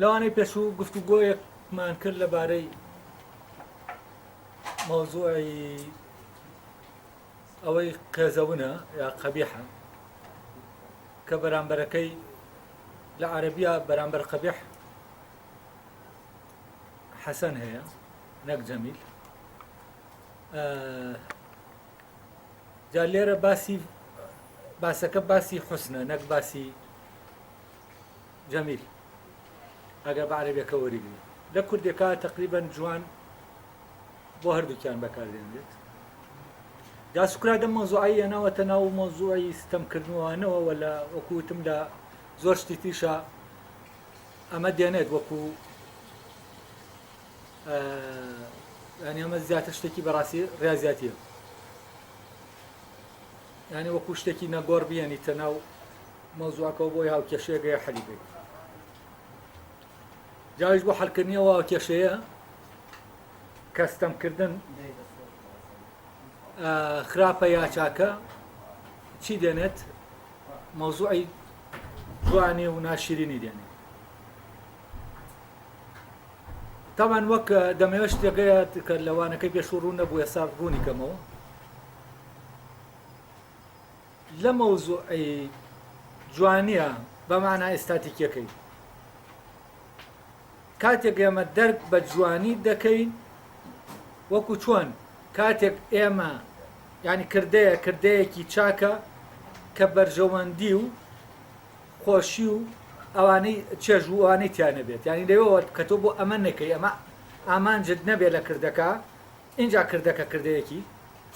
لەوانەی پێشوو گفتوگۆیەکمان کرد لەبارەی مەوزوعی ئەوەی قێزەونە یا قەبیحە کە بەرامبەرەکەی لە عەرەبیە بەرامبەر قەبیح حەسەن هەیە نەک جەمیل جا لێرە باسی باسەکە باسی حوسنە نەک باسی جەمیل ئەگەر بە عەرەبیەکە وەریگری لە کوردێکا تقریبا جوان بۆ هەردووکیان بەکاردێنرێت جا سوکرات ئەم مەوزوعەی هێناوەتە ناو مەوزوعی ستەمکردنەوانەوە وە لە وەکو وتم لە زۆر شتی تریشا ئەمە دێنێت وەکو ینی ئەمە زیاتر شتێکی بەڕاستی ڕاضیاتیە ینی وەکو شتێکی نەگۆڕ بیێنیتە ناو مەوزوعەکەەوە بۆی هاوکێشەیەگەیە حەلی بێت جاویش بۆ حەلکردنیەوە هاوکێشەیە کە ستەمکردن خراپە یا چاکە چی دێنێت مەوزوعی جوانی و ناشرینی دێنێت تاوان وەک دەمەوێت شتێکەیە کە لەوانەکەی پێشوو ڕوون نەبوو ئێستا ڕوونی کەمەوە لە مەوزوعی جوانیە بە مانا ئێستاتیکیەکەی کاتێک ئێمە دەرک بە جوانی دەکەین وەکو چۆن کاتێک ئێمە یانی کردەیە کردەیەکی چاکە کە بەرژەوەندی و خۆشی و ئەوانەی چێژ و ئەوانەی تیا نەبێت یانی لەوێوە کە تۆ بۆ ئەمە نەکەی ئەمە ئامانجت نەبێت لە کردەکە اینجا کردەکە کردەیەکی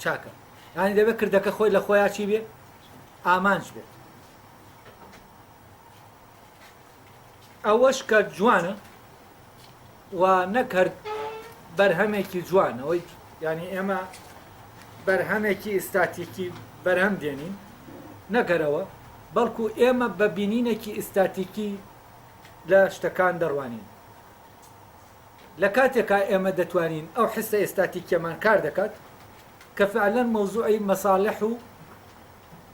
چاکە یانی دەبێت کردەکە خۆی لە خۆیا چی بێ ئامانج بێت ئەوەش کە جوانە و نەک هەر بەرهەمێکی جوان ئەوەی یعنی ئێمە بەرهەمێکی ئیستاتیکی بەرهەم دێنین نەگەرەوە بەڵکو ئێمە بە بینینێکی ئیستاتیکی لە شتەکان دەڕوانین لە کاتێکا ئێمە دەتوانین ئەو حسە ئێستاتیکیەمان کار دەکات کە فعلەن مەوزوعی مەساڵح و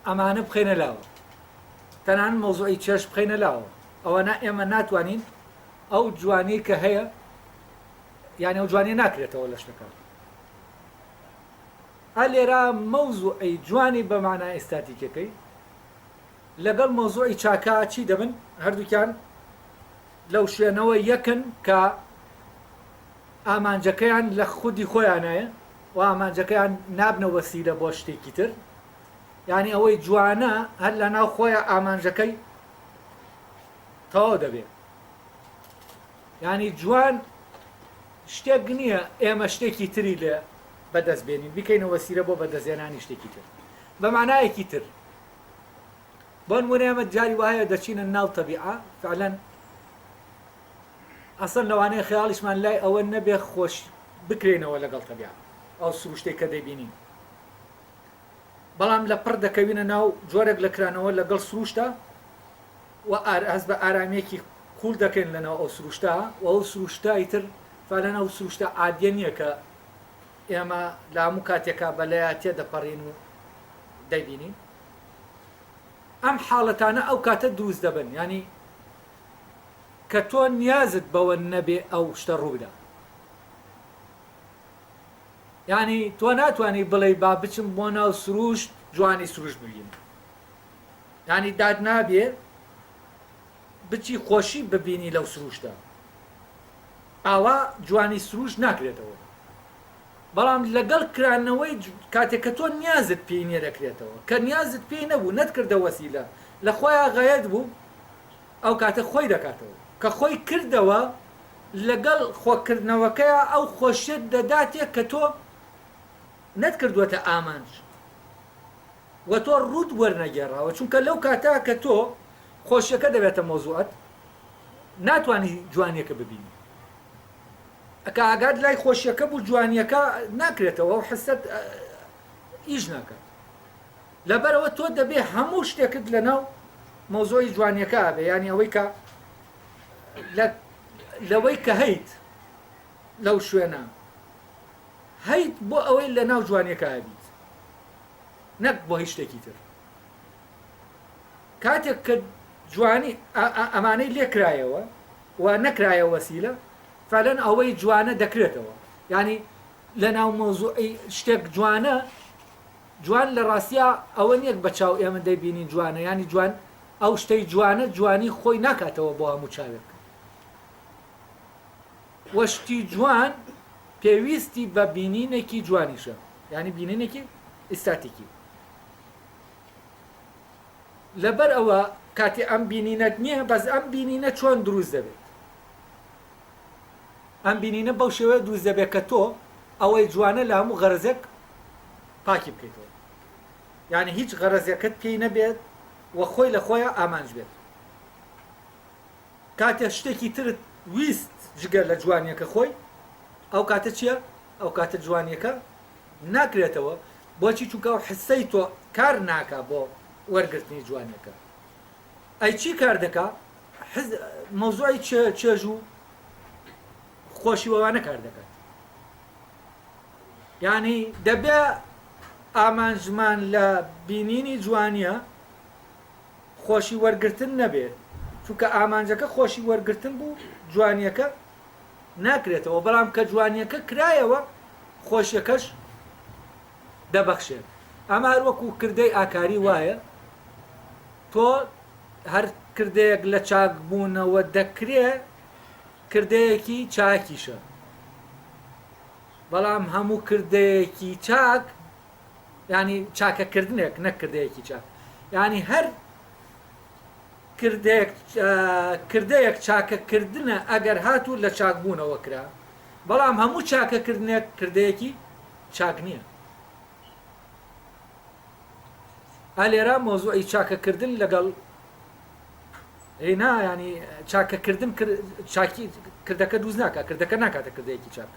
ئەمانە بخەینە لاوە تەنانەت مەوزوعی چێژ بخەینە لاوە ئەوەنا ئێمە ناتوانین ئەو جوانیەی کە هەیە یعنی ئەو جوانیە ناکرێتەوە لە شتەکان ئا لێرە مەوزوعی جوانی بە مانا ئێستاتیکەکەی لەگەڵ مەوزوعی چاکە چی دەبن هەردووکیان لەو شوێنەوە یەکن کە ئامانجەکەیان لە خودی خۆیانایە و ئامانجەکەیان نابنە وەسیلە بۆ شتێکی تر یانی ئەوەی جوانە هەر لە ناو خۆیا ئامانجەکەی تەواو دەبێ یانی جوان شتێک نییە ئێمە شتێکی تری لێ بەدەست بێنین بیکەینە وەسیرە بۆ بەدەستێنانی شتێکی تر بە مانایەکی تر بۆ نمونە ئێمە جاری وایە دەچینە ناو تەبیعە فعلەن ئەسڵەن لەوانەیە خەیاڵیشمان لای ئەوە نەبێ خۆش بکرێنەوە لەگەڵ تەبیعە ئەو سروشتێک کە دەیبینین بەڵام لە پڕ دەکەوینە ناو جۆرێک لە کرانەوە لەگەڵ سروشتا و هەست بە ئارامییەکی قووڵ دەکەین لەناو ئەو سروشتا و ئەو سروشتە ئیتر فعلەن ئەو سروشتە عادیە نییە کە ئێمە لە هەموو کاتێکا بە لەیا تێدەپەڕین و دەیبینین. ئەم حاڵەتانە ئەو کاتە دروست دەبن یانی کە تۆ نیازت بەوە نەبێ ئەو شتە ڕووبدا. یانی تۆ ناتوانی بڵێی با بچم بۆ ناو سروشت جوانی سروشت ببینم یانی داد نابێ بچی خۆشی ببینی لەو سروشتە ئاوا جوانی سروشت ناکرێتەوە بەڵام لەگەڵ کرانەوەی کاتێک کە تۆ نیازت پێی نییە دەکرێتەوە کە نیازت پێی نەبوو نەتکردە وەسیلە لە خۆیان غەیەت بوو ئەو کاتە خۆی دەکاتەوە کە خۆی کردەوە لەگەڵ خۆکردنەوەکەیا ئەو خۆشیەت دەداتێ کە تۆ. نەتکردووەتە ئامانج و تۆ ڕووت وەرنەگێڕاوە، چونکە لەو کاتە کە تۆ خۆشیەکە دەبێتە مەوزوعت ناتوانی جوانیەکە ببینی. کە ئاگات لای خۆشیەکە بوو جوانیەکە ناکرێتەوە و حست ئیش ناکات. لەبەرئەوە تۆ دەبێ هەموو شتێکت لەناو مەوزوعی جوانیەکە بێ، یانی ئەوەی کە لە لەوەی کە هەیت لەو شوێنە هەیت بۆ ئەوەی لە ناو جوانیەکە بیت نەک بۆ هیچ شتێکی تر. کاتێک کە جوانی ئەمانەی لێکرایەوە و نەکرایە وەسیلە، فعلەن ئەوەی جوانە دەکرێتەوە. یانی لە ناو مەوزوعی شتێک جوانە، جوان لە ڕاستیا ئەوە نییە بە چاو ئێمە دەیبینین جوانە، یانی جوان ئەو شتەی جوانە جوانی خۆی ناکاتەوە بۆ هەموو چاوێک. وە شتی جوان پێویستی بە بینینێکی جوانیشە، یانی بینینێکی ئیستاتیکی. لەبەر ئەوە کاتێ ئەم بینینەت نییە، بەس ئەم بینینە چۆن دروست دەبێت؟ ئەم بینینە بەو شێوەیە دروست دەبێت کە تۆ ئەوەی جوانە لە هەموو غەرەزێک پاکی بکەیتەوە. یانی هیچ غەرەزێکت پێی نەبێت و خۆی لە خۆیا ئامانج بێت. کاتێ شتێکی ترت ویست جگە لە جوانیەکە خۆی، ئەو کاتە چیە؟ ئەو کاتە جوانیەکە ناکرێتەوە، بۆچی؟ چونکە ئەو حسەی تۆ کار ناکا بۆ وەرگرتنی جوانیەکە. ئەی چی کار دەکا؟ حس مەوزوعی چێژ و خۆشی وەوانە کار دەکات. یانی دەبێ ئامانجمان لە بینینی جوانیە خۆشی وەرگرتن نەبێت، چونکە ئامانجەکە خۆشی وەرگرتن بوو، جوانیەکە ناکرێتەوە، بەڵام کە جوانیەکە کرایەوە خۆشیەکەش دەبەخشێت. ئەمە هەر وەکو کردەی ئاکاری وایە، تۆ هەر کردەیەک لە چاکبوونەوە دەکرێ کردەیەکی چاکیشە، بەڵام هەموو کردەیەکی چاک یانی چاکەکردنێک نەک کردەیەکی چاک یانی هەر کردەیەک کردەیەک چاکەکردنە ئەگەر هاتوو لە چاکبوونەوە کرا بەڵام هەموو چاکەکردنێک کردەیەکی چاک نییە. ئا لێرە مەوزوعی چاکەکردن لەگەڵ هینا ینی چاکەکردن چاکی کردەکە دووز ناکە کردەکە ناکاتە کردەیەکی چاک.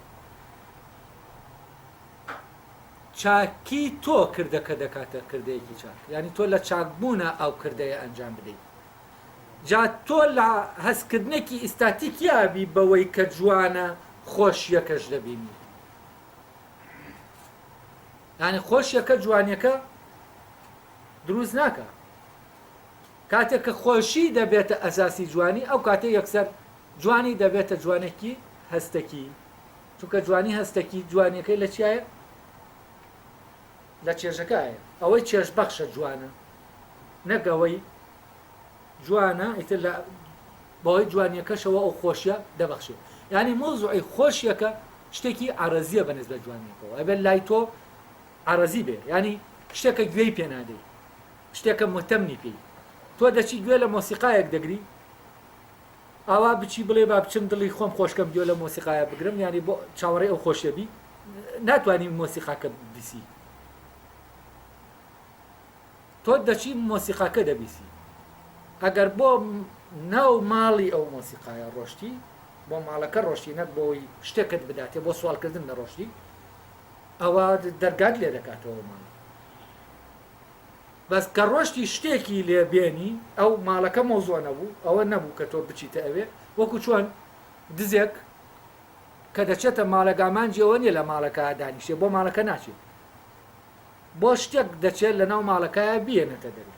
چاکی تۆ کردەکە دەکاتە کردەیەکی چاک یانی تۆ لە چاک بوونا ئەو کردەیە ئەنجام بدەیت جا تۆ لە هەستکردنێکی ئیستاتیکیا بی بەوەی کە جوانە خۆشیەکەش دەبینی یانی خۆشیەکە جوانیەکە دروست ناکە کاتێک کە خۆشی دەبێتە ئەساسی جوانی ئەو کاتە یەکسەر جوانی دەبێتە جوانێکی هەستەکی چونکە جوانی هەستەکی جوانیەکەی لە چیایە؟ لە چێژەکایە ئەوەی چێژ بەخشە جوانە نەک ئەوەی جوانە ئیتر لە بەهۆی جوانیەکەشەوە ئەو خۆشیە دەبەخشێ یعنی مۆزوعی خۆشیەکە شتێکی عەرەزیە بە نسبەت جوانیەکەوە ئەبێت لای تۆ عەرەزی بێ یعنی شتێکە گوێی پێ نادەی شتێکە مهتەمنی پێی تۆ دەچی گوێ لە مۆسیقایەک دەگری ئاوا بچی بڵێ با بچم دڵی خۆم خۆشکەم گوێ لە مۆسیقایە بگرم یانی بۆ چاوەڕێی ئەو خۆشیە بی ناتوانی مۆسیقاکە بیسی تۆ دەچی مۆسیقاکە دەبیسی ئەگەر بۆ ناو ماڵی ئەو مۆسیقایە ڕۆشتی بۆ ماڵەکە ڕۆشتی نەک بۆی شتێکت بداتێ بۆ سوالکردن نەڕۆشتی ئەوە دەرگات لێ دەکاتەوە ماڵ بەس کە ڕۆشتی شتێکی لێ بێنی ئەو ماڵەکە مەوزوع نەبوو ئەوە نەبوو کە تۆ بچیتە ئەوێ وەکو چۆن دزێک کە دەچێتە ماڵێک ئامانجی ئەوە نیە لە ماڵەکە دانیشێ بۆ ماڵەکە ناچێت بۆ شتێک دەچێت لە ناو ماڵەکەیە بیێنێتە دەرێ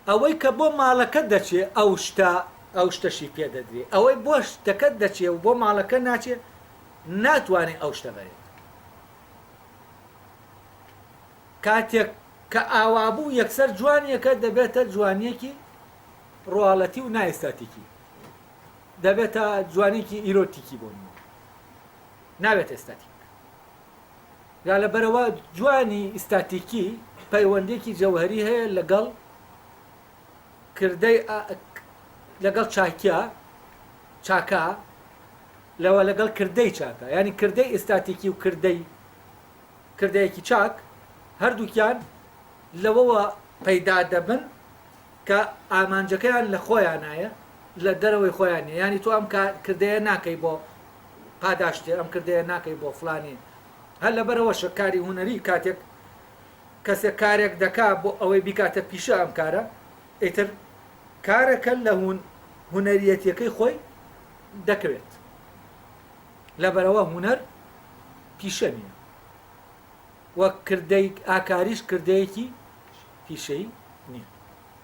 ئەوەی کە بۆ ماڵەکە دەچێ ئەو شتە ئەو شتەشی پێ دەدرێ ئەوەی بۆ شتەکە دەچێ و بۆ ماڵەکە ناچێ ناتوانێت ئەو شتە بەرێت کاتێک کە ئاوابوو یەکسەر جوانیەکە دەبێتە جوانیەکی ڕواڵەتی و نائێستاتیکی، دەبێتە جوانیەکی ئیرۆتیکی بۆ نموونە نابێتە ئێستاتیک. یا لەبەرئەوە جوانی ئیستاتیکی پەیوەندیەکی جەوهەری هەیە لەگەڵ کردەی لەگەڵ چاکیا چاکە لەوە لەگەڵ کردەی چاکە یانی کردەی ئیستاتیکی و کردەی. کردەیەکی چاک، هەردووکیان لەوەوە پەیدا دەبن کە ئامانجەکەیان لە خۆیانایە لە دەرەوەی خۆیان نیە، یانی تۆ ئەم کردەیە ناکەی بۆ پاداشتێ، ئەم کردەیە ناکەی بۆ فلانێ، هەر لەبەرئەوەشە کاری هونەری کاتێک کەسێک کارێک دەکا بۆ ئەوەی بیکاتە پیشە ئەم کارە ئیتر کارەکە لە هونەریەتیەکەی خۆی دەکەوێت لەبەرئەوە هونەر پیشە نیە وە کردەی ئاکاریش کردەیەکی پیشەیی نیە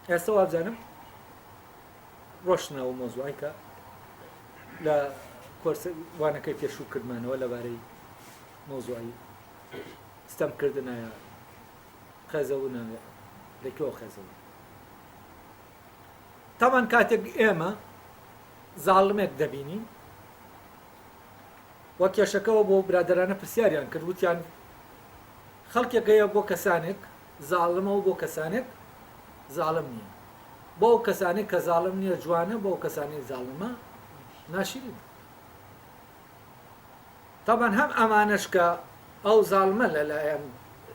ئێستا وابزانم ڕۆشتنە ئەو مەوزوعەی کە لە کۆرس وانەکەی پێشوو کردمانەوە لەبارەی مەوزوعی ستەمکردنایە قێزەونە لە کوێوە قێزەون تاوان کاتێک ئێمە زاڵمێک دەبینین وە کێشەکەەوە بۆ برادرانە پرسیاریان کرد وتیان خەڵکێک هەیە بۆ کەسانێک زاڵمە و بۆ کەسانێک زاڵم نییە بۆ ئەو کەسانەی کە زاڵم نییە جوانە بۆ ئەو کەسانەی زاڵمە ناشرینە تەبعەن هەم ئەمانەش کە ئەو زاڵمە لەلایەن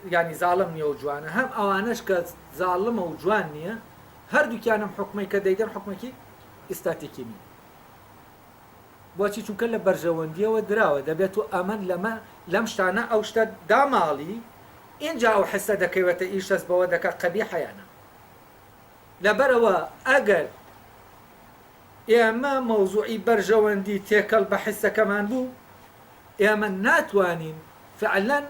یانی زاڵم نییە و جوانە هەم ئەوانەش کە زاڵمە و جوان نییە هەردووکیانم حکومەی کە دەیدەن حکومێکی ئیستاتیکی نییە بۆچی چونکە لە بەرژەوەندیەوە دراوە دەبێت و ئەمە لەمە لەم شتانە ئەو شتە داماڵی ئینجا ئەو حسە دەکەوێتە ئیش هەست بەوە دەکا قەبیحە یان نا لەبەرئەوە ئەگەر ئێمە مەوزوعی بەرژەوەندی تێکەڵ بە حسەکەمان بوو ئێمە ناتوانین فعلەن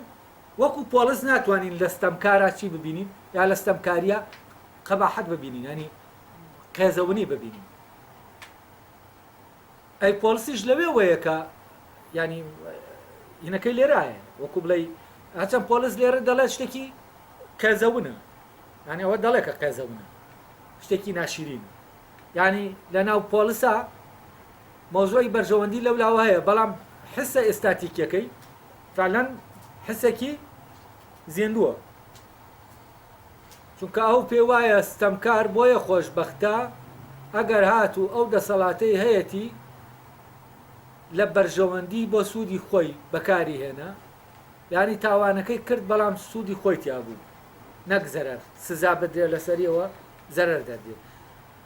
وەکو پۆڵس ناتوانین لە ستەمکارا چی ببینین یا لە ستەمکاریە قەباحەت ببینین یانی قێزەونی ببینین ئەی پۆڵسیش لەوێوەیە کە یانی هینەکەی لێرایە وەکو بڵێی هەرچەند پۆڵس لێرە دەڵێت شتێکی قێزەونە یانی ئەوە دەڵێ کە قێزەونە شتێکی ناشیرینە یانی لەناو پۆڵسا مەوزوعی بەرژەوەندی لەولاوە هەیە بەڵام حسە ئێستاتیکیەکەی فعلەن حسێکی زیندووە چونکە ئەو پێی وایە ستەمکار بۆیە خۆشبەختە ئەگەر هاتوو ئەو دەسەڵاتەی هەیەتی لە بەرژەوەندی بۆ سوودی خۆی بەکاری هێنا یانی تاوانەکەی کرد بەڵام سوودی خۆی تیا بوو نەک زەرەر سزا بدرێ لەسەریەوە زەرەر دەدرێ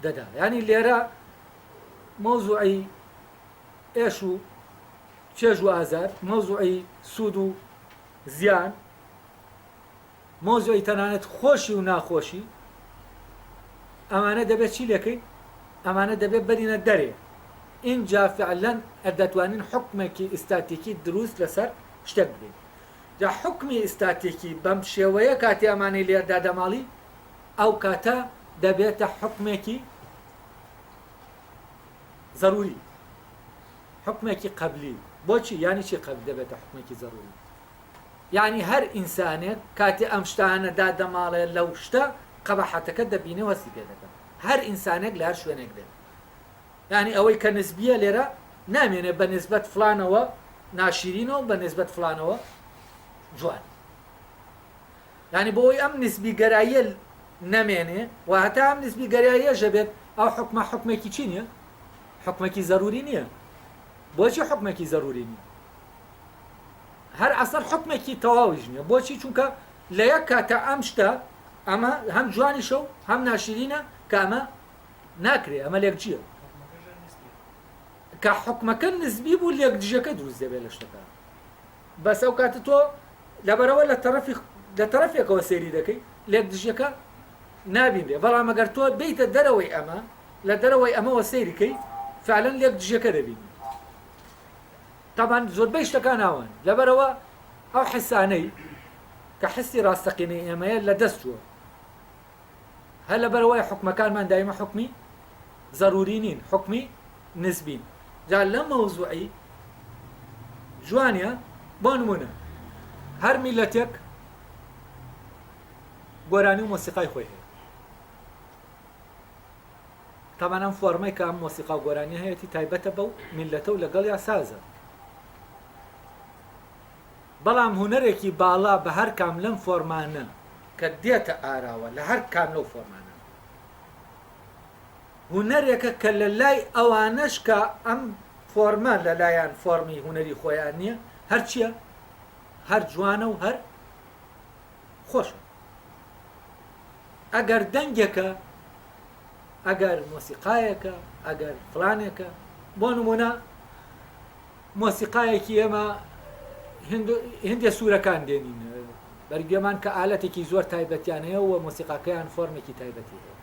دەدا یانی لێرە مەوزوعی ئێش و چێژ و ئازار مەوزوعی سوود و زیان مەوزوعی تەنانەت خۆشی و ناخۆشی، ئەمانە دەبێت چی لێکەین؟ ئەمانە دەبێت بەرینە دەرێ، ئینجا فعلەن دەتوانین حوکمێکی ئیستاتیکی دروست لەسەر شتێک بدەین. جا حوکمی ئیستاتیکی بەم شێوەیە کاتێ ئەمانەی لێ دادەماڵی، ئەو کاتە دەبێتە حوکمێکی زەروری، حوکمێکی قەبلی. بۆچی؟ یانی چی قەبلی دەبێتە حوکمێکی زەروری؟ یانی هەر ئینسانێک کاتێ ئەم شتانە دادەماڵێ لەو شتە قەباحەتەکە دەبینێ و هەستی پێ دەکا هەر ئینسانێک لە هەر شوێنێک بێت یانی ئەوەی کە نسبیە لێرە نامێنێ بە نسبەت فلانەوە ناشیرینە و بە نسبەت فلانەوە جوان یانی بۆ ئەوەی ئەم نسبی گەراییە نەمێنێ و هەتا ئەم نسبی گەراییە ژەبێت ئەو حکومە حکومێکی چی نییە حکومێکی زەروری نییە بۆچی حکومێکی زەروری نییە هەر ئەسڵەن حوکمێکی تەواویش نیە بۆچی چونکە لە یەک کاتا ئەم شتە ئەمە هەم جوانیشە و هەم ناشرینە کە ئەمە ناکرێ ئەمە لێکجیە کە حکومەکە نزبی بوو لێکدژەکە دروست دەبێت لە شتەکە بەس ئەو کاتە تۆ لەبەرەوە لە تەرەفی لە تەرەفێکەوە سەیری دەکەی لێکدژەکە نابینرێ بەڵام ئەگەر تۆ بیتە دەرەوەی ئەمە لە دەرەوەی ئەمەوە سەیریکەی فعلەن لێکدژەکە دەبینی تەبعەن زۆربەی شتەکان ئاوان لەبەرئەوە ئەو حسانەی کە حسی ڕاستەقینەی ئێمەیە لە دەست چووە هەر لەبەرئەوەی حکومەکانمان دایمە حکومی زەروری نین حکومی نسبین جا لە مەوزوعی جوانە بۆ نمونە هەر میلەتێک گۆرانی و مۆسیقای خۆی هەیە تەبعەن ئەم فۆرمەی کە ئەم مۆسیقا و گۆرانیە هەیەتی تایبەتە بەو میللەتە و لەگەڵیا سازە. بەڵام هونەرێکی باڵا بە هەر کام لەم فۆرمانە کە دێتە ئاراوە لە هەر کام لەو فۆرمانە هونەرێکە کە لە لای ئەوانەش کە ئەم فۆرمە لە لایان فۆرمی هونەری خۆیان نییە هەر چییە؟ هەر جوانە و هەر. خۆشە. ئەگەر دەنگێکە، ئەگەر مۆسیقایەکە، ئەگەر فڵانێکە، بۆ نموونە مۆسیقایەکی ئێمە هندێ سوورەکان دێنین بەرگوێمان کە ئالەتێکی زۆر تایبەتیان هەیە و مۆسیقاکەیان فۆرمێکی تایبەتی هەیە.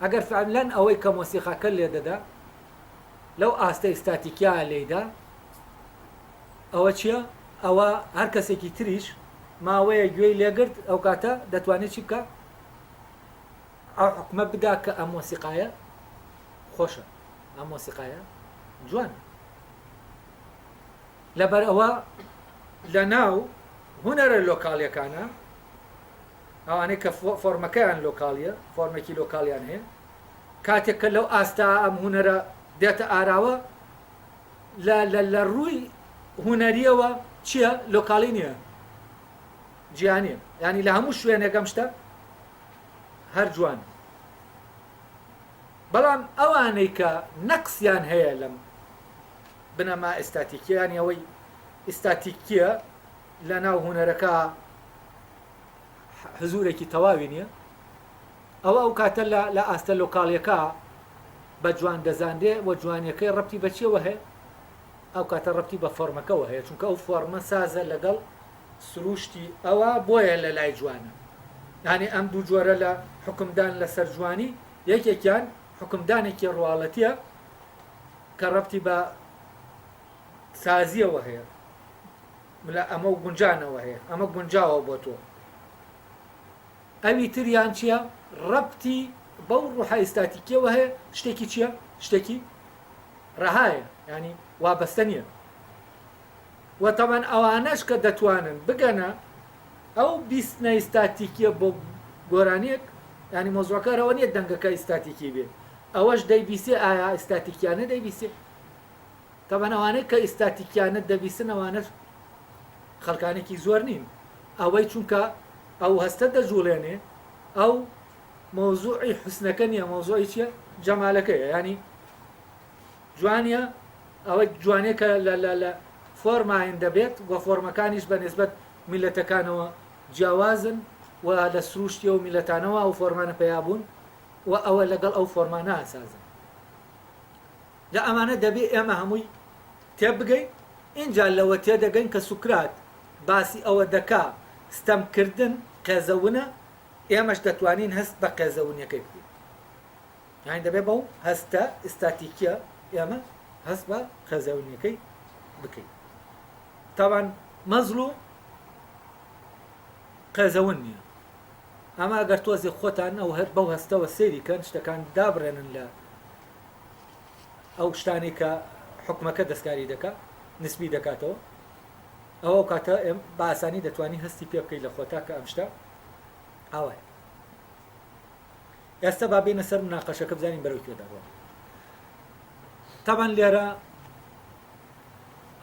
ئەگەر فعلەن ئەوەی کە مۆسیقاکە لێدەدا لەو ئاستە ئیستاتیکیا لێیدا ئەوە چییە؟ ئەوە هەر کەسێکی تریش ماوەیە گوێی لێگرت ئەو کاتە دەتوانێت چی بکە؟ ئەو حکومە بدا کە ئەم مۆسیقایە خۆشە ئەم مۆسیقایە جوانە. لەبەر ئەوە لە ناو هونەرە لۆکاڵیەکانە ئەوانەی کە فۆرمەکەیان لۆکاڵیە فۆرمێکی لۆکاڵیان هەیە کاتێک کە لەو ئاستا ئەم هونەرە دێتە ئاراوە لە لە لە ڕووی هونەریەوە چییە لۆکاڵی نییە جیهانیە ینی لە هەموو شوێنێک ئەم شتە هەر جوان بەڵام ئەوانەی کە نەقسیان هەیە لەم بنەما ئێستاتیکیە یانی ئەوەی ئیستاتیکیە لە ناو هونەرەکە حزورێکی تەواوی نییە ئەوە ئەو کاتە لە ئاستە لۆکاڵیەکە بە جوان دەزانرێ و جوانیەکەی ڕەبتی بە چیەوە هەیە ئەو کاتە ڕەبتی بە فۆرمەکەوە هەیە چونکە ئەو فۆرمە سازە لەگەڵ سروشتی ئەوە بۆیە لە لای جوانە یعنی ئەم دوو جۆرە لە حکمدان لەسەر جوانی یەکێکیان حکمدانێکی ڕواڵەتیە کە ڕەبتی بە سازیەوە هەیە لە ئەمە و گونجانەوە هەیە ئەمە گونجاوە بۆ تۆ ئەوی تریان چییە ڕەبتی بەو ڕوحە ئیستاتیکیەوە هەیە شتێکی چییە شتێکی ڕەهایە ینی وابەستە نییە و تەبەن ئەوانەش کە دەتوانن بگەنە ئەو بیستنە ئیستاتیکیە بۆ گۆرانیەک ینی مۆزوعەکەرەوە نییە دەنگەکە ئیستاتیکی بێ ئەوەش دەیبیسێ ئایا ئیستاتیکیانە دەیبیسێ تەبەن ئەوانەی کە ئیستاتیکیانە دەبیسن ئەوانەش خەڵکانێکی زۆر نین ئەوەی چونکە ئەو هەستە دەجوڵێنێ ئەو مەوزوعی حوسنەکە نییە مەوزوعی چییە جەمالەکەیە ینی جوانیە ئەوە جوانێکە لە لە لە فۆرماین دەبێت و فۆرمەکانیش بە نسبەت میلەتەکانەوە جیاوازن و لە سروشتی ئەو میلەتانەوە ئەو فۆرمانە پەیا بوون و ئەوە لەگەڵ ئەو فۆرمانە ئاسازن جا ئەمانە دەبێ ئێمە هەمووی تێبگەین ئینجا لەوە تێدەگەین کە سوکرات باسی ئەوە دەکا ستەمکردن قێزەونە ئێمەش دەتوانین هەست بە قێزەونیەکەی بکەین یانی دەبێ بەو هەستە ئیستاتیکیە ئێمە هەست بە قێزەونیەکەی بکەین تاوان مەزڵوم قێزەون نییە ئەمە ئەگەر تۆزێ خۆتان ئەو هەر بەو هەستەوە سەیری کەن شتەکان دابڕێنن لە ئەو شتانەی کە حکومەکە دەستکاری دەکا نسبی دەکاتەوە ئەوە ئەو کاتە بە ئاسانی دەتوانی هەستی پێ بکەیت لە خۆتا کە ئەم شتە ئاوایە ئێستا با بێنە سەر مناقەشەکە بزانین بەرەو کوێ دەڕۆن تاوان لێرە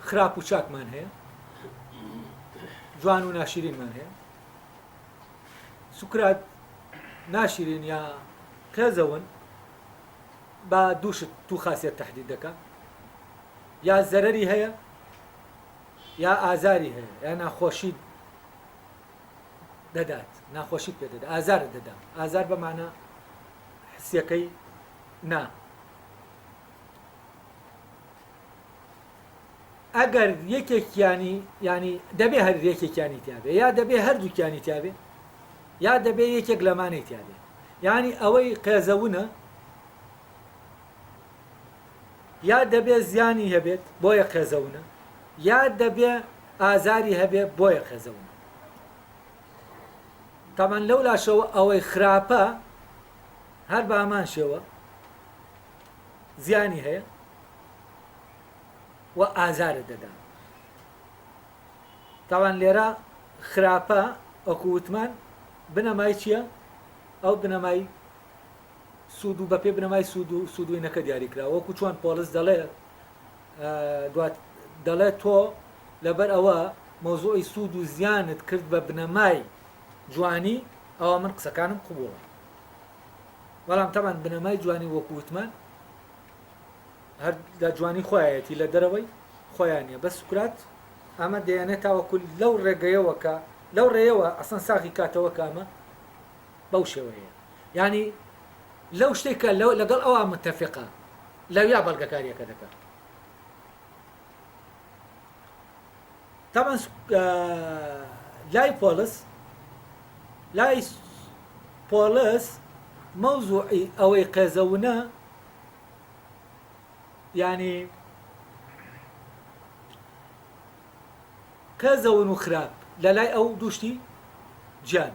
خراپ و چاکمان هەیە جوان و ناشرینمان هەیە سوکرات ناشرین یا قێزەون بە دوو شت دوو خاسیەت تەحدید دەکا یا زەرەری هەیە یا ئازاری هەیە یا ناخۆشی دەدات ناخۆشیت پێ دەدا ئازارت دەدا ئازار بە مانا حسیەکەی نا ئەگەر یەکێکیانی ینی دەبێ هەر یەکێکیانی تیاابێ یا دەبێ هەردووکیانی تیاابێ یا دەبێ یەکێک لەمانەی تیاابێ یانی ئەوەی قێزەونە یا دەبێ زیانی هەبێت بۆیە قێزەونە یا دەبێ ئازاری هەبێ بۆیە قێزەونە تامان لەو لاشەوە ئەوەی خراپە هەر بە هەمان شێوە زیانی هەیە و ئازارت دەدا تاوان لێرە خراپە وەکو وتمان بنەمای چییە؟ ئەو بنەمای سوود و بەپێ بنەمای سوود و سوودوینەکە دیاری کرا وەکو چۆن پۆڵس دەڵێ دوات دەڵێ تۆ لەبەر ئەوە مەوزوعی سوود و زیانت کرد بە بنەمای جوانی ئەوە من قسەکانم قبوڵە بەڵام تەمان بنەمای جوانی وەکو وتمان هەر لە جوانی خۆیەتی لە دەرەوەی خۆیان نیە بەس سوکرات ئەمە دەیانێت تاوەکو لەو ڕێگەیەوە کە. لەو ڕێیەوە ئەسڵەن ساغی کاتەوە کە ئەمە بەو شێوەیە یانی لەو شتێک کە لەگەڵ ئەوە متفقە لەویا بەڵگەکاریەکە دەکات. تەبعەن لای پۆڵس لای پۆڵس مەوزوعی ئەوەی قێزەونە یانی قێزەون و خراپ لە لای ئەو دووشتی جیان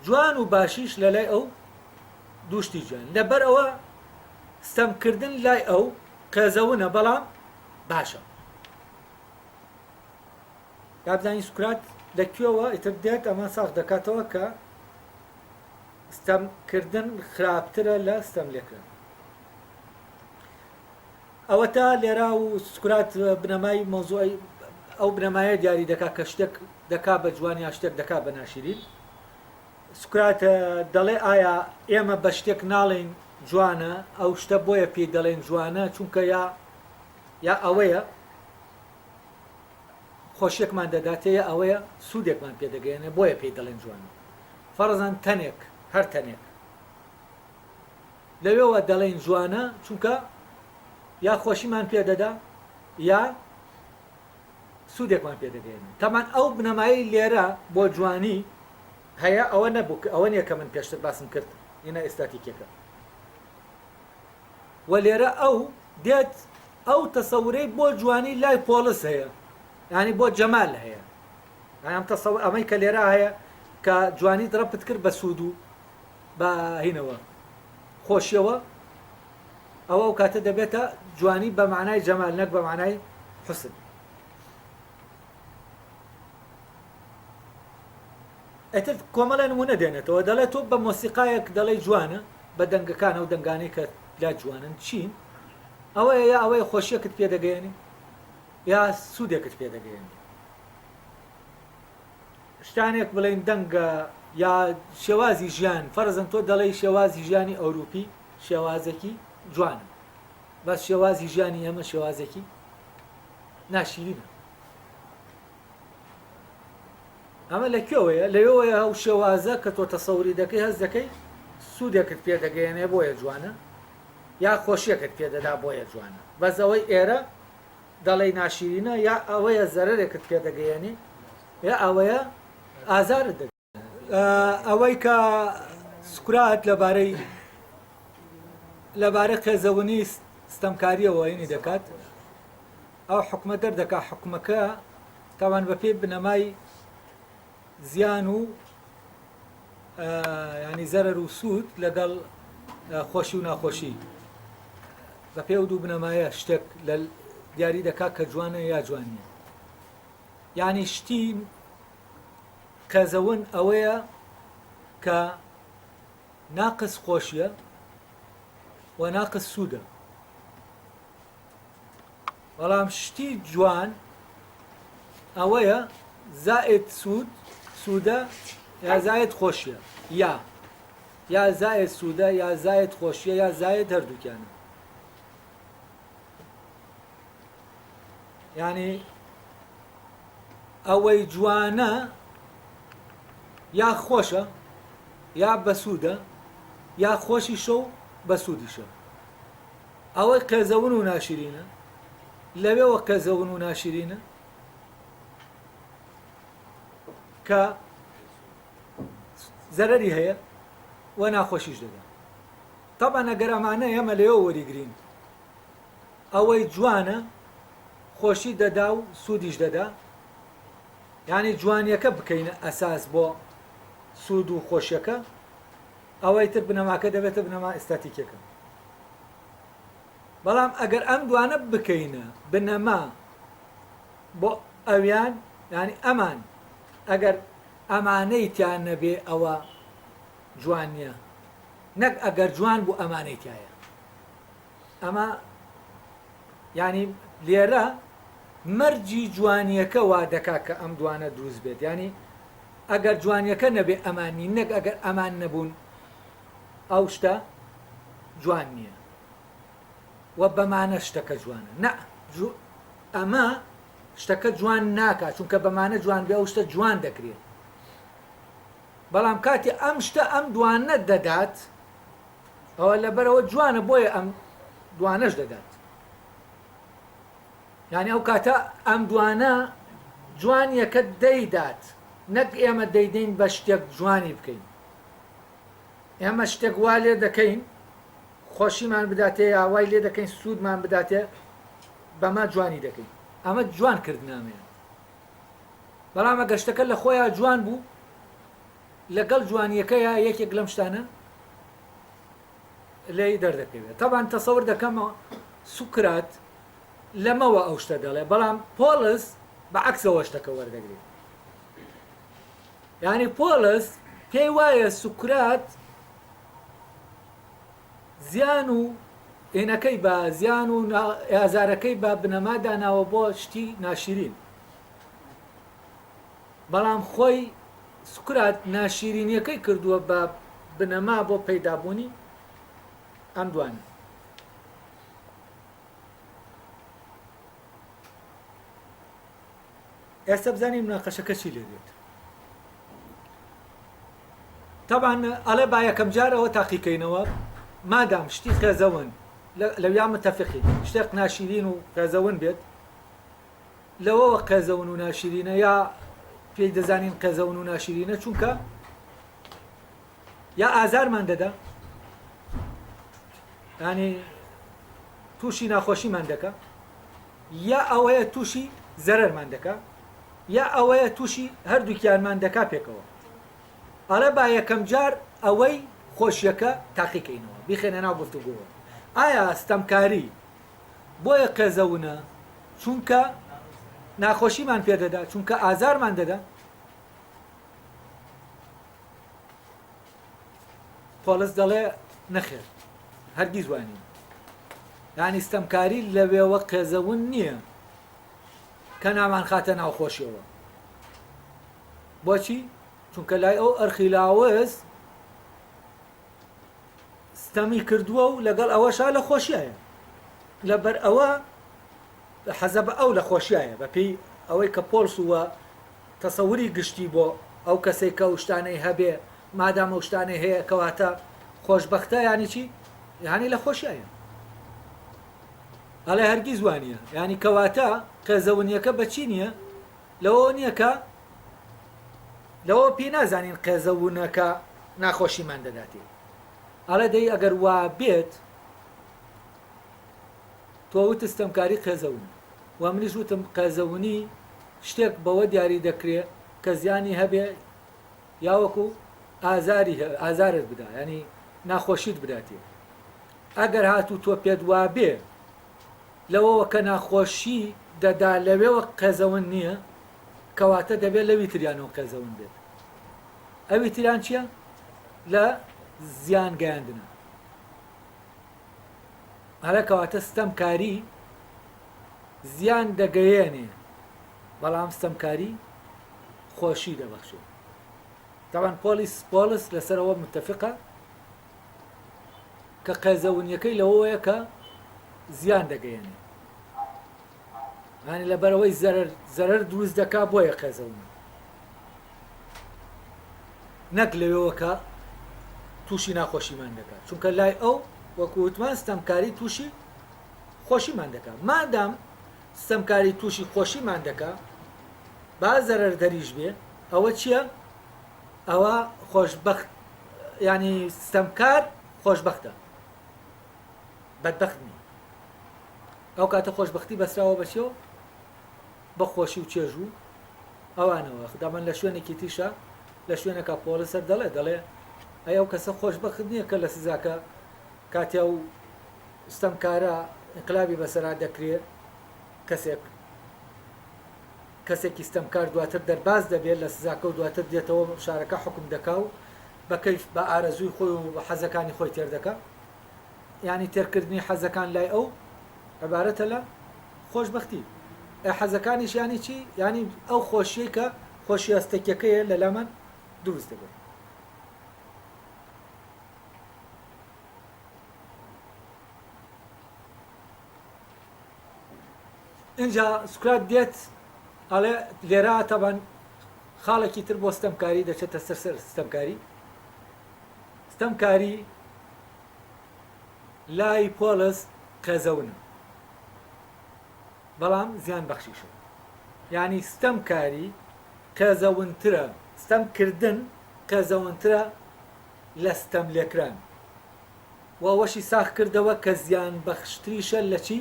جوان و باشیش لە لای ئەو دووشتی جیان لەبەر ئەوە ستەمکردن لای ئەو قێزەونە بەڵام باشە با بزانین سوکرات لە کوێوە ئیتر دێت ئەمە ساغ دەکاتەوە کە ستەمکردن خراپترە لە ستەم لێکران. ئەوەتا لێرا و سوکرات بنەمای مەوزوعی ئەو بنەمایە دیاری دەکا کە شتێک دەکا بە جوان یا شتێک دەکا بە ناشیرین. سوکرات دەڵێ ئایا ئێمە بە شتێک ناڵێین جوانە، ئەو شتە بۆیە پێی دەڵێین جوانە چونکە یا یا ئەوەیە خۆشیەکمان دەداتێ یا ئەوەیە سوودێکمان پێ دەگەیەنێ بۆیە پێی دەڵێن جوانە. فەرزەن تەنێک، هەر تەنێک. لەوێوە دەڵێین جوانە چونکە یا خۆشیمان پێ دەدا یا سوودێکمان پێ دەگەیەنێ. تەبعەن ئەو بنەمایەی لێرە بۆ جوانی هەیە ئەوە نەبوو کە ئەوە نییە کە من پێشتر باسم کرد هینە ئێستاتیکیەکە. و لێرە ئەو دێت ئەو تەسەورەی بۆ جوانی لای پۆڵس هەیە یانی بۆ جەمال هەیە ئەم تەسەور ئەمەی کە لێرە هەیە کە جوانیت ڕەبت کرد بە سوود و بە هینەوە خۆشیەوە ئەوە ئەو کاتە دەبێتە جوانی بە معنای جەمال نەک بە معنای حسن. ئیتر کۆمەڵێ نمونە دێنێتەوە دەڵێت تۆ بە مۆسیقایەک دەڵێی جوانە بە دەنگەکان ئەو دەنگانەی کە لا جوانن چین ئەوەیە یا ئەوەیە خۆشیەکت پێ دەگەیەنی یا سوودێکت پێ دەگەیەنی شتانێک بڵێن دەنگە یا شێوازی ژیان فەرزن تۆ دەڵێی شێوازی ژیانی ئەوروپی شێوازێکی جوانە بەس شێوازی ژیانی ئێمە شێوازێکی ناشیرینە ئەمە لە کوێوەیە؟ لەوێوەیە ئەو شێوازە کە تۆ تەسەوری دەکەی هەست دەکەی سوودێکت پێ دەگەیەنێ بۆیە جوانە یا خۆشیەکت پێ دەدا بۆیە جوانە بەس ئەوەی ئێرە دەڵێی ناشیرینە یا ئەوەیە زەرەرێکت پێ دەگەیەنێ یا ئەوەیە ئازارت دەگەیەنێ. ئەوەی کە سوکرات لەبارەی لەبارەی قێزەونی ستەمکاریەوە ینی دەکات ئەو حکومە دەردەکا حکومەکە تاوان بەپێی بنەمای زیان و ینی زەرەر و سوود لەگەڵ خۆشی و ناخۆشی بەپێ و دوو بنەمایە شتێک لە دیاری دەکات کە جوانە یا جوان نیە یعنی شتی قێزەون ئەوەیە کە ناقس خۆشیە و ناقس سوودە بەڵام شتی جوان ئەوەیە زائد سوود سوودە یا زائد خۆشیە یا یا زائد سوودە یا زائد خۆشیە یا زائد هەردووکیانە یعنی ئەوەی جوانە یا خۆشە یا بەسوودە یا خۆشیشە و بەسوودیشە ئەوەی قێزەون و ناشرینە لەوێوە قێزەون و ناشرینە کە زەرەری هەیە و ناخۆشیش دەدا تەبعەن ئەگەر ئەمانە ئێمە لەوێوە وەریگرین ئەوەی جوانە خۆشی دەدا و سوودیش دەدا یعنی جوانیەکە بکەینە ئەساس بۆ سوود و خۆشیەکە ئەوەی تر بنەماکە دەبێتە بنەما ئیستاتیکیەکە. بەڵام ئەگەر ئەم دوانە بکەینە بنەما بۆ ئەویان یانی ئەمان ئەگەر ئەمانەی تیا نەبێ ئەوە جوان نییە نەک ئەگەر جوان بوو ئەمانەی تایە ئەمە یانی لێرە مەرجی جوانیەکە وا دەکا کە ئەم دوانە دروست بێت یانی ئەگەر جوانیەکە نەبێ ئەمان نین نەک ئەگەر ئەمان نەبوون ئەو شتە جوان نییە و بەمانە شتەکە جوانە نە ئەمە. شتەکە جوان ناکا، چونکە بەمانە جوان بێ ئەو شتە جوان دەکرێ. بەڵام کاتێ ئەم شتە ئەم دوانە دەدات، ئەوە لەبەرئەوە جوانە بۆیە ئەم دوانەش دەدات. یانی ئەو کاتە ئەم دوانە جوانیەکە دەیدات، نەک ئێمە دەیدەین بە شتێک جوانی بکەین. ئێمە شتێک وا لێ دەکەین خۆشیمان بداتێ یا وای لێ دەکەین سوودمان بداتێ بەمە جوانی دەکەین. ئەمە جوان کردنامەیە. بەڵام ئەگەر شتەکە لە خۆیا جوان بوو لەگەڵ جوانیەکەیا یەکێک لەم شتانە لێی دەردەکەوێت. تەبان تەسەور دەکەم سوکرات لەمەوە ئەو شتە دەڵێ، بەڵام پۆڵس بە عەکسەوە شتەکە وەردەگرێت. یانی پۆڵس پێی وایە سوکرات زیان و ئینەکەی بە زیان و ئازارەکەی بە بنەما داناوە بۆ شتی ناشیرین، بەڵام خۆی سوکرات ناشیرینیەکەی کردووە بە بنەما بۆ پەیدابوونی ئەم دوانە. ئێستا بزانین مناقەشەکە چی لێ دێت. تەبان ئەڵێ با یەکەم جار ئەوە تاقیکەینەوە مادام شتی قێزەون لەویا متەفقین شتێک ناشیرین و قێزەون بێت لەوەوە قێزەون و ناشیرینە یا پێی دەزانین قێزەون و ناشیرینە چونکە یا ئازارمان دەدا ینی تووشی ناخۆشیمان دەکە یا ئەوەیە تووشی زەرەرمان دەکا یا ئەوەیە تووشی هەردووکیانمان دەکا پێکەوە. ئەڵێ با یەکەم جار ئەوەی خۆشیەکە تاقیکەینەوە بیخەینە ناو گفتوگۆوە. ئایا ستەمکاری بۆیە قێزەونە چونکە ناخۆشیمان پێدەدا چونکە ئازارمان دەدا؟ پۆڵس دەڵێ نەخێر هەرگیز وا نییە. یانی ستەمکاری لەوێوە قێزەون نییە کە نامانخاتە ناو خۆشیەوە. بۆچی؟ چونکە لای ئەو ئەرخیلاوس ستەمی کردووە و لەگەڵ ئەوەشا لە خۆشیایە. لەبەر ئەوە حەزە بە ئەو لە خۆشیایە بەپێی ئەوەی کە پۆڵس وە تەسەوری گشتی بۆ ئەو کەسەی کە ئەو شتانەی هەبێ مادام ئەو شتانەی هەیە کەواتە خۆشبەختە یانی چی؟ یانی لە خۆشیایە. ئەڵێ هەرگیز وانیە یانی کەواتە قێزەونیەکە بە چی نییە؟ لەوەوە نییە کە لەوە پێی نازانین قێزەونەکە ناخۆشیمان دەداتێ. ئەڵێ دەی ئەگەر وا بێت تۆ وتت ستەمکاری قێزەونە و منیش وتم قێزەونی شتێک بەوە دیاری دەکرێ کە زیانی هەبێ یا وەکو ئازاری ئازارت بدا یانی ناخۆشیت بداتێ ئەگەر هاتوو تۆ پێت وابێ لەوەوە کە ناخۆشی دەدا لەوێوە قێزەون نییە کەواتە دەبێت لەوی تریانەوە قێزەون بێت ئەوی تریان چییە لە زیان گەیاندنە ئەرە کەواتە ستەمکاری زیان دەگەیەنێ بەڵام ستەمکاری خۆشی دەبەخشێ. تەبعەن پۆلیس پۆڵس لەسەر ئەوە متەفقە کە قێزەونیەکەی لەوەیە کە زیان دەگەیەنێ یانی لەبەرەوەی زەرەر زەرەر دروست دەکا بۆیە قێزەونە نەک لەوێوە کە تووشی ناخۆشیمان دەکات چونکە لای ئەو وەکو وتمان ستەمکاری تووشی خۆشیمان دەکات مادام ستەمکاری تووشی خۆشیمان دەکا با زەرەردەریش بێ ئەوە چیە ئەوە خۆشبەخت یانی ستەمکار خۆشبەختە بەدبەخت نیە ئەو کاتە خۆشبەختی بەسراوە بە چیەوە بە خۆشی و چێژ و ئەوانەوە خدامان لە شوێنێکی تیشە لە شوێنەکە پۆڵسەر دەڵێ دەڵێ ئەی ئەو کەسە خۆشبەخت نییە کە لە سزاکە کاتیا و ستەمکارە ئینقلابی بەسەرا دەکرێ کەسێک کەسێکی ستەمکار دواتر دەرباز دەبێت لە سزاکە و دواتر دێتەوە شارەکە حوکم دەکا و بە کەیف بە ئارەزووی خۆی و بە حەزەکانی خۆی تێر دەکا یانی تێرکردنی حەزەکان لای ئەو عبارەتە لە خۆشبەختی ئێ حەزەکانیش یانی چی یانی ئەو خۆشیەی کە خۆشیە هەستەکیەکەیە لە لامان دروست دەبێت. ئینجا سوکرات دێت ئەڵێ لێرە تەبان خاڵێکی تر بۆ ستەمکاری دەچێتە سەر سەر ستەمکاری. ستەمکاری لای پۆڵس قێزەونە بەڵام زیان بەخشیشە. یانی ستەمکاری قێزەونترە، ستەمکردن قێزەونترە لە ستەملێکران. و ئەوەشی ساغ کردەوە کە زیان بەخشتریشە لە چی؟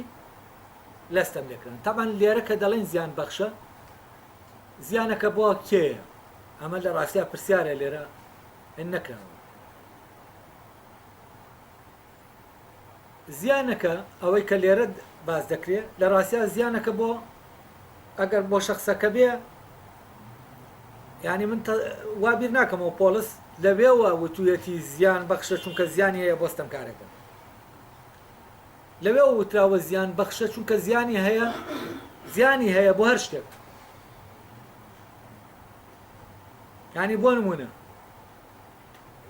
لە ستەملێکران. تەبعەن لێرە کە دەڵێین زیان بەخشە، زیانەکە بۆ کێیە؟ ئەمە لە ڕاستیا پرسیارە لێرە هێن نەکراوە. زیانەکە ئەوەی کە لێرە باس دەکرێ لە ڕاستیا زیانەکە بۆ ئەگەر بۆ شخصەکە بێ یعنی من وا بیر ناکەمەوە پۆڵس لەوێوە وتویەتی زیان بەخشە چونکە زیانی هەیە بۆ ستەمکارەکە لەوێوە وتراوە زیان بەخشە چونکە زیانی هەیە زیانی هەیە بۆ هەر شتێک یعنی بۆ نمونە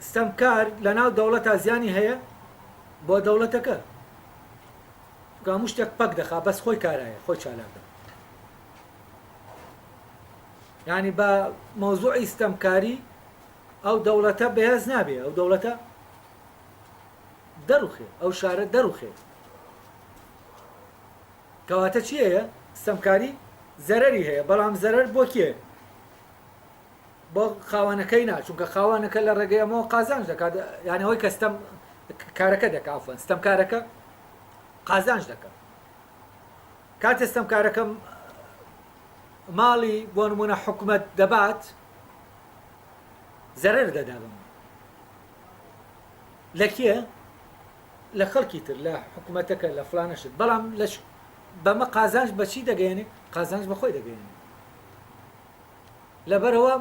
ستەمکار لەناو دەوڵەتا زیانی هەیە بۆ دەوڵەتەکە چونکە هەموو شتێک پەک دەخا بەس خۆی کارایە خۆی چالاکە یعنی بە مەوزوعی ستەمکاری ئەو دەوڵەتە بەهێز نابێ ئەو دەوڵەتە دەڕوخێ ئەو شارە دەڕوخێ کەواتە چی هەیە ستەمکاری زەرەری هەیە بەڵام زەرەر بۆ کێ بۆ خاوەنەکەی نا چونکە خاوەنەکە لە ڕێگەی ئەمەوە قازانج دەکات یعنی ئەوەی کە ستەم کارەکە دەکا عەفوەن ستەمکارەکە قازانج دەکات کاتێ ستەمکارەکە ماڵی بۆ نمونە حکومەت دەبات زەرەر دەدا بەم لە کێ لە خەڵکی تر لە حکوومەتەکە لە فلانەشت بەڵام لە بەمە قازانج بەچی دەگەێنێ قازانج بەخۆی دەگەێنێ لەبەرئەوە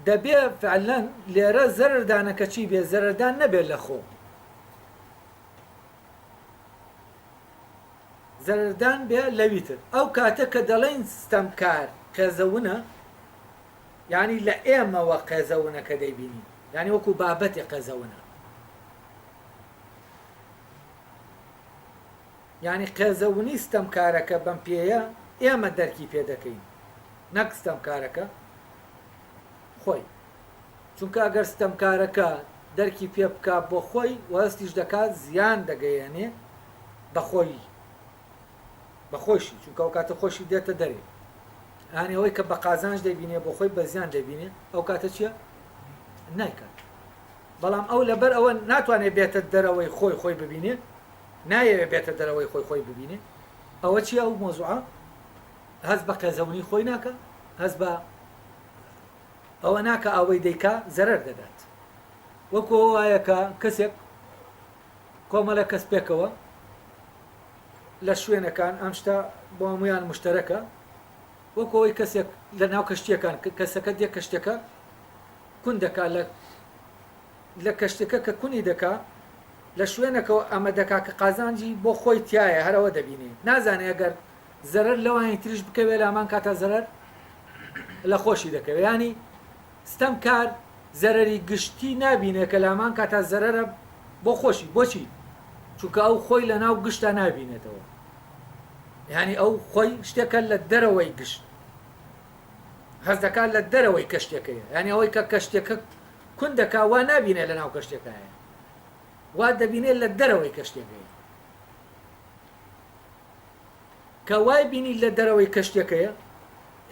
دەبێ فعلەن لێرە زەرەردانەکە چی بێ زەرەردان نەبێ لە خۆ زەرەردان بێ لەوی تر ئەو کاتە کە دەڵێین ستەمکار قێزەونە یعنی لە ئێمەوە قێزەونە کە دەیبینین یعنی وەکو بابەتێ قێزەونە یانی قێزەونی ستەمکارەکە بەم پێیە ئێمە دەرکی پێ دەکەین نەک ستەمکارەکە خۆی چونکە ئەگەر ستەمکارەکە دەرکی پێ بکا بۆ خۆی و هەستیش دەکات زیان دەگەیەنێ بە خۆی بە خۆشی چونکە ئەو کاتە خۆشی دێتە دەرێ یانی ئەوەی کە بە قازانج دەبینێ بۆ خۆی بە زیان دەبینێ ئەو کاتە چییە نایکات بەڵام ئەو لەبەر ئەوە ناتوانێت بێتە دەرەوەی خۆی خۆی ببینێ نایەوێ بێتە دەرەوەی خۆی خۆی ببینێ ئەوە چیە ئەو مۆزوعە هەست بە قێزەونی خۆی ناکە هەست بە ئەوە ناکە ئەوەی دەیکا زەرەر دەدات وەکو وایە کە کەسێک کۆمەڵە کەس پێکەوە لە شوێنەکان ئەم شتە بۆ هەمویان مشتەرەکە وەکو ئەوەی کەسێک لە ناو کەشتیەکان کەسەکە دێ کەشتەکە کون دەکا لە لە کەشتیەکە کە کونی دەکا لە شوێنەکەوە ئەمە دەکا کە قازانجی بۆ خۆی تیایە هەر ئەوە دەبینێ نازانێ ئەگەر زەرەر لەوانی تریش بکەوێ لە هەمان کاتا زەرەر لە خۆشی دەکەوێ یانی ستەمکار زەرەری گشتی نابینێ کە لە هەمان کاتا زەرەرە بۆ خۆشی بۆچی چونکە ئەو خۆی لە ناو گشتا نابینێتەوە یانی ئەو خۆی شتێکە لە دەرەوەی گشت هەست دەکات لە دەرەوەی کەشتەکەیە یانی ئەوەی کە کەشتەکە کون دەکا وا نابینێ لە ناو کەشتەکایە وا دەبینێ لە دەرەوەی کەشتەکەیە کە وای بینی لە دەرەوەی کەشتەکەیە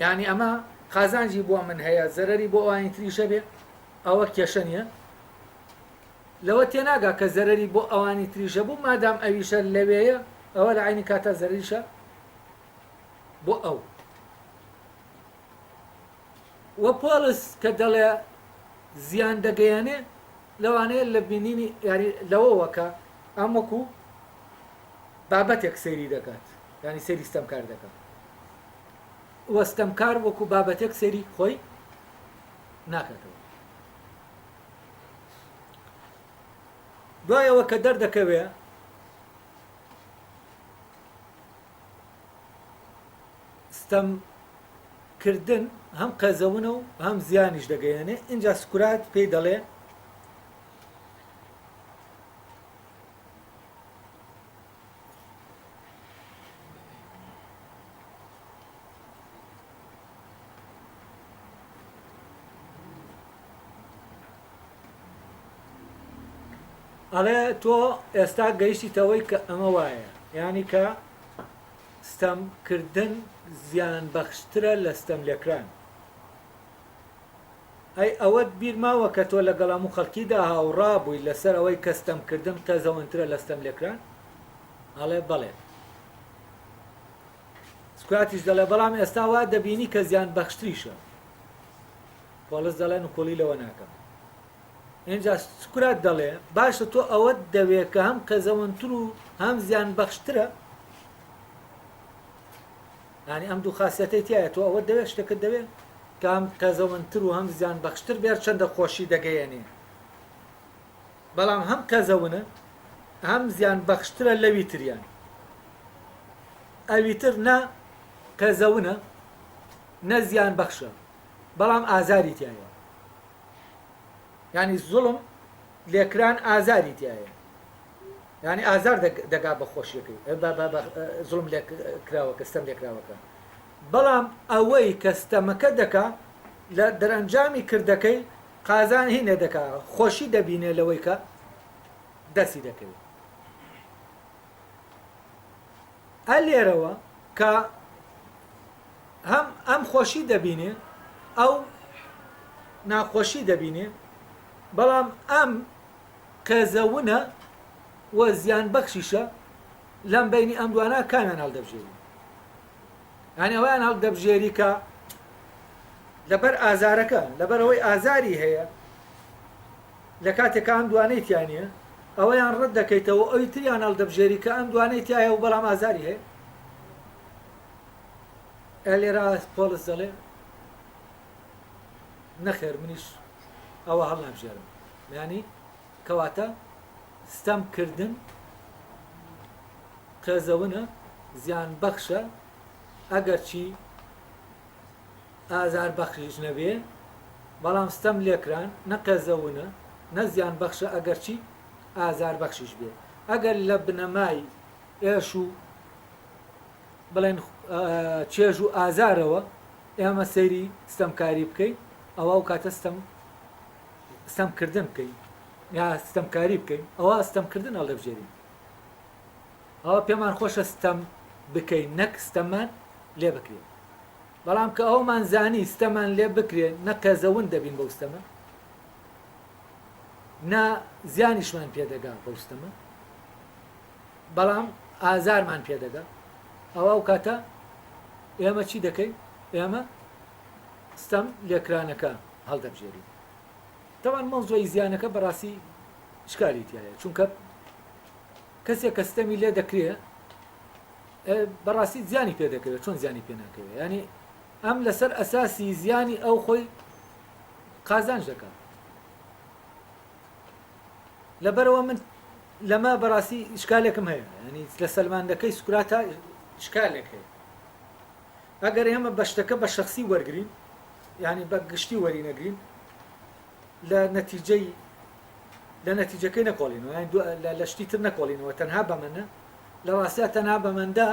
یعنی ئەمە قازانجی بۆ من هەیە زەرەری بۆ ئەوانی تریشە بێ ئەوە کێشە نییە لەوە تێناگا کە زەرەری بۆ ئەوانی تریشە بوو مادام ئەویشە لەوێیە ئەوە لە عینی کاتا زەرەریشە بۆ ئەو وە پۆڵس کە دەڵێ زیان دەگەیەنێ لەوانەیە لە بینینی یاری لەوەوە کە ئەم وەکو بابەتێک سەیری دەکات یانی سەیری ستەمکار دەکات وە ستەمکار وەکو بابەتێک سەیری خۆی ناکاتەوە دوایەوە کە دەردەکەوێ ستەم کردن هەم قێزەونە و هەم زیانیش دەگەیەنێ، ئینجا سوکرات پێی دەڵێ، ئەڵێ تۆ ئێستا گەیشتیتەوەی کە ئەمە وایە یانی کە ستەم کردن زیان بەخشترە لە ستەم لێکران. ئەی ئەوەت بیر ماوە کە تۆ لەگەڵ هەموو خەڵکیدا هاوڕا بووی لەسەر ئەوەی کە ستەم کردن قێزەونترە لە ستەم لێکران؟ ئەڵێ بەڵێ. سوکراتیش دەڵێ بەڵام ئێستا وا دەبینی کە زیان بەخشتریشە. پۆڵس دەڵێ نکوڵی لەوە ناکەم. ئینجا سوکرات دەڵێ باشە تۆ ئەوەت دەوێ کە هەم قێزەونتر و هەم زیان بەخشترە؟ یانی ئەم دوو خاسیەتەی تایە تۆ ئەوەت دەوێت شتەکەت دەوێت کە هەم قێزەونتر و هەم زیان بەخشتر بێت چەندە خۆشی دەگەیەنێ بەڵام هەم قێزەونە هەم زیان بەخشترە لەوی تریان ئەوی تر نە قێزەونە نە زیان بەخشە بەڵام ئازاری تایە یانی زوڵم لێکران ئازاری تایە یانی ئازار دەگا بە خۆشیەکەی زوڵم لێکراوەکە ستەم لێکراوەکە بەڵام ئەوەی کە ستەمەکە دەکا لە دەرەنجامی کردەکەی قازان هینە دەکا خۆشی دەبینێ لەوەی کە دەستی دەکەوێت ئە لێرەوە کە هەم ئەم خۆشی دەبینێ ئەو ناخۆشی دەبینێ بەڵام ئەم قێزەونە و زیان بەخشیشە لەم بینی ئەم دوانە کامیان هەڵدەبژێری یانی ئەویان هەڵدەبژێری کە لەبەر ئازارەکە لەبەر ئەوەی ئازاری هەیە لە کاتێکا ئەم دوانەی تیا نییە ئەوەیان ڕەت دەکەیتەوە ئەوی تریان هەڵدەبژێری کە ئەم دوانەی تایە و بەڵام ئازاری هەیە ئەلێرا پۆڵس دەڵێ نەخێر منیش ئەوە هەڵنابژێرم یانی کەواتە ستەم کردن قێزەونە زیان بەخشە ئەگەرچی ئازار بەخشیش نەبێ بەڵام ستەم لێکران نە قێزەونە نە زیان بەخشە ئەگەرچی ئازار بەخشیش بێ ئەگەر لە بنەمای ئێش و بڵێن چێژ و ئازارەوە ئێمە سەیری ستەمکاری بکەین ئەوە ئەو کاتە ستەم ستەمکردن بکەین یا ستەمکاری بکەین ئەوە ستەمکردن هەڵدەبژێرین ئەوە پێمان خۆشە ستەم بکەین نەک ستەممان لێ بکرێت بەڵام کە ئەومان زانی ستەمان لێ بکرێت نە قێزەون دەبین بەو ستەمە نە زیانیشمان پێدەگا بەو ستەمە بەڵام ئازارمان پێدەگا ئەوە ئەو کاتە ئێمە چی دەکەین ئێمە ستەم لێکرانەکە هەڵدەبژێرین تەوان مەوزوعی زیانەکە بەڕاستی شکالی تایە چونکە کەسێک کە ستەمی لێ دەکرێ بەڕاستی زیانی پێ دەکەوێت چۆن زیانی پێ ناکەوێت ینی ئەم لەسەر ئەساسی زیانی ئەو خۆی قازانج دەکات لەبەرئەوە من لەمە بەڕاستی ئیشکالێکم هەیە ینی لە سەلماندەکەی سوکراتا ئیشکالێک هەیە ئەگەر ئێمە بە شتەکە بە شخصی وەرگین ینی بە گشتی وەری نەگرین لە نەتیجەی لە نەتیجەکەی نەکۆڵینەوە یان لە شتی تر نەکۆڵینەوە تەنها بەمەنە لە ڕاستیا تەنها بەمەندە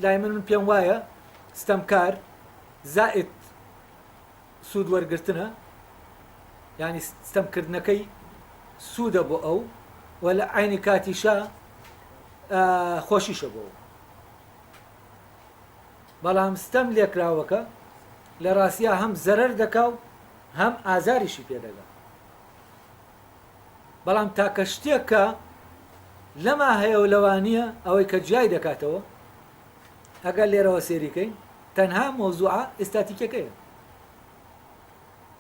لای من من پێم وایە ستەمکار زائد سوود وەرگرتنە یانی ستەم کردنەکەی سوودە بۆ ئەو و لە عەینی کاتیشا خۆشیشە بۆ ئەو بەڵام ستەم لێکراوەکە لە ڕاستیا هەم زەرەر دەکا و هەم ئازاریشی پێدەگا بەڵام تاکە شتێک کە لەما هەیە و لەوانیە ئەوەی کە جیای دەکاتەوە ئەگەر لێرەوە سێریکەین تەنها مەوزوعە ئیستاتیکەکەیە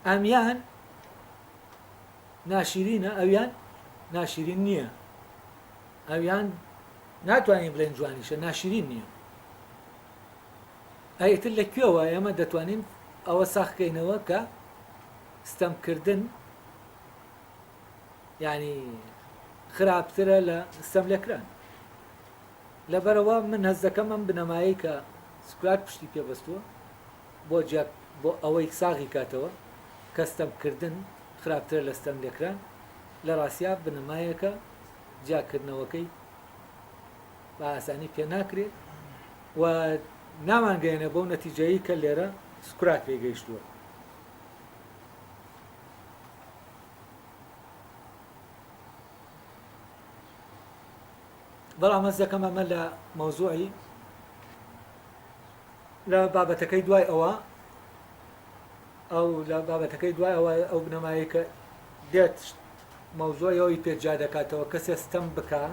ئەمیان ناشیرینە ئەویان ناشیرین نییە ئەویان ناتوانین بڵێن جوانیشە ناشیرین نییە ئەیتر لە کوێوە ئێمە دەتوانین ئەوە ساخکەینەوە کە ستەمکردن ینی خراپترە لە ستەم لێکران لەبەرئەوە من هەست دەکەم ئەم بنەمایەی کە سوکرات پشتی پێ بەستووە بۆ جیا بۆ ئەوەی ساغی کاتەوە کە ستەم کردن خراپترە لە ستەم لێکران لە ڕاستیا بنەمایەکە جیاکردنەوەکەی بە ئاسانی پێ ناکرێ و نامانگەیەنێ بەو نەتیجەیەی کە لێرە سوکرات پێی گەیشتووە. بەڵام هەست دەکەم ئەمە لە مەوزوعی لە بابەتەکەی دوای ئەوە ئەو لە بابەتەکەی دوای ئەوە ئەو بنەمایەی کە دێت مەوزوعی ئەوی پێ جیا دەکاتەوە کەسێ ستەم بکا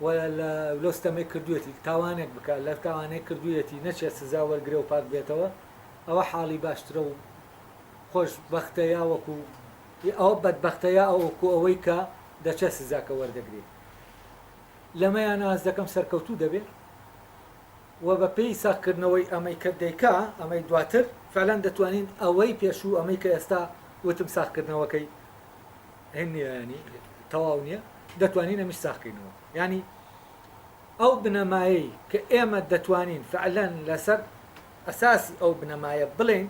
و لە لۆ ستەمەی کردوێتی تاوانێک بکە لە تاوانێک کردوێتی نەچێت سزا وەرگرە و پاک بێتەوە ئەوە حاڵی باشترە و خۆش بەختە یا وەکو ئەوە بەدبەختە یا ئەوەکو ئەوەی کە دەچێت سزاکە وەردەگرێت لەمەیان ئاز دەکەم سەرکەوتوو دەبێت و بە پێی ساغکردنەوەی ئەمەی کە دەیکا، ئەمەی دواتر، فعلەن دەتوانین ئەوەی پێشوو، ئەمەی کە ئێستا وتم ساغکردنەوەکەی هین نییە، یانی تەواو نییە، دەتوانین ئەمیش ساغکەینەوە. یانی ئەو بنەمایەی کە ئێمە دەتوانین فعلەن لەسەر ئەساسی ئەو بنەمایە بڵێین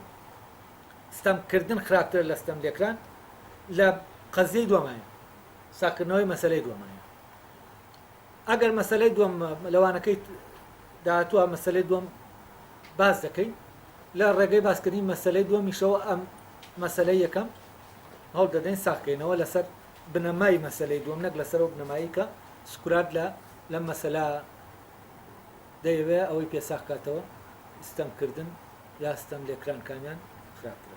ستەمکردن خراپترە لە ستەم لێکران، لە قەزیەی دووەمایە، ساغکردنەوەی مەسەلەی دووەمایە. ئەگەر مەسەلەی دووەم لە وانەکەی داهاتووە مەسەلەی دووەم باس دەکەین لە ڕێگەی باسکردنی مەسەلەی دووەمیشەوە ئەم مەسەلەی یەکەم هەوڵ دەدەین ساخکەینەوە لەسەر بنەمای مەسەلەی دووەم نەک لەسەر ئەو بنەمایی کە سوکرات لە لەم مەسەلە دەیەوێ ئەوەی پێ ساخ کاتەوە ستەمکردن یا ستەم لێکران کامیان خراپتر.